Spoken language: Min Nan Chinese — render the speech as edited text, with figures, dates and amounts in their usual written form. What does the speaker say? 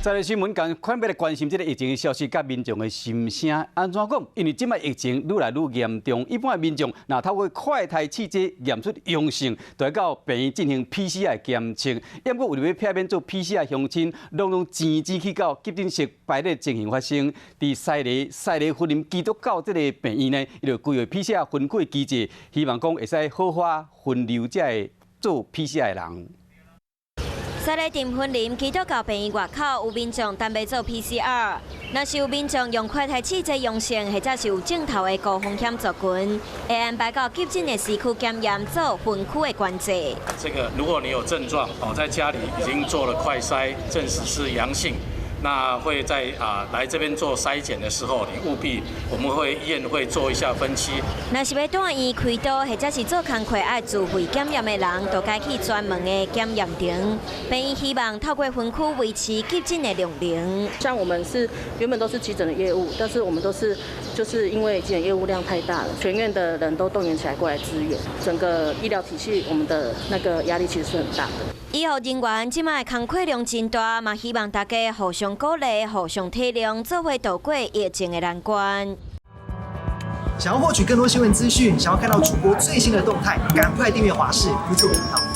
再來新聞，共款欲來關心這个疫情的消息，佮民眾的心聲按怎講？因為這擺疫情愈來愈嚴重，一般的民眾若透過快篩試劑驗出陽性，就愛到病院進行 PCR 檢測。毋過為著欲避免做 PCR，鄉親攏總錢錢去到急診室排列情形發生。佇西螺西螺雲林基督教這个病院呢，伊就規劃 PCR 分區機制，希望講會使好好分流這个做 PCR 的人。西螺鎮雲林基督教病院外口有民眾等欲做 PCR，若是有民眾用快篩試劑陽性，或者是有症頭的高風險族群，會安排到急診的時區檢驗做分區的管制。這個如果你有症狀，哦，在家裡已經做了快篩，證實是陽性，那會在來這邊做篩檢的時候，你務必我們會醫院會做一下分區。若是欲住院開刀或者是做工課愛自費檢驗的人，就該去專門的檢驗場。病院希望透過分區維持急診的量能。像我們是原本都是急診的業務，但是我們都是就是因為急診業務量太大了，全院的人都動員起來過來支援，整個醫療體系我們的那個壓力其實是很大的。醫護人員這擺工課量真大，嘛希望大家互相鼓勵、互相體諒，做伙渡過疫情的難關。想要獲取更多新聞資訊，想要看到主播最新的動態，趕快訂閱華視 YouTube 頻道。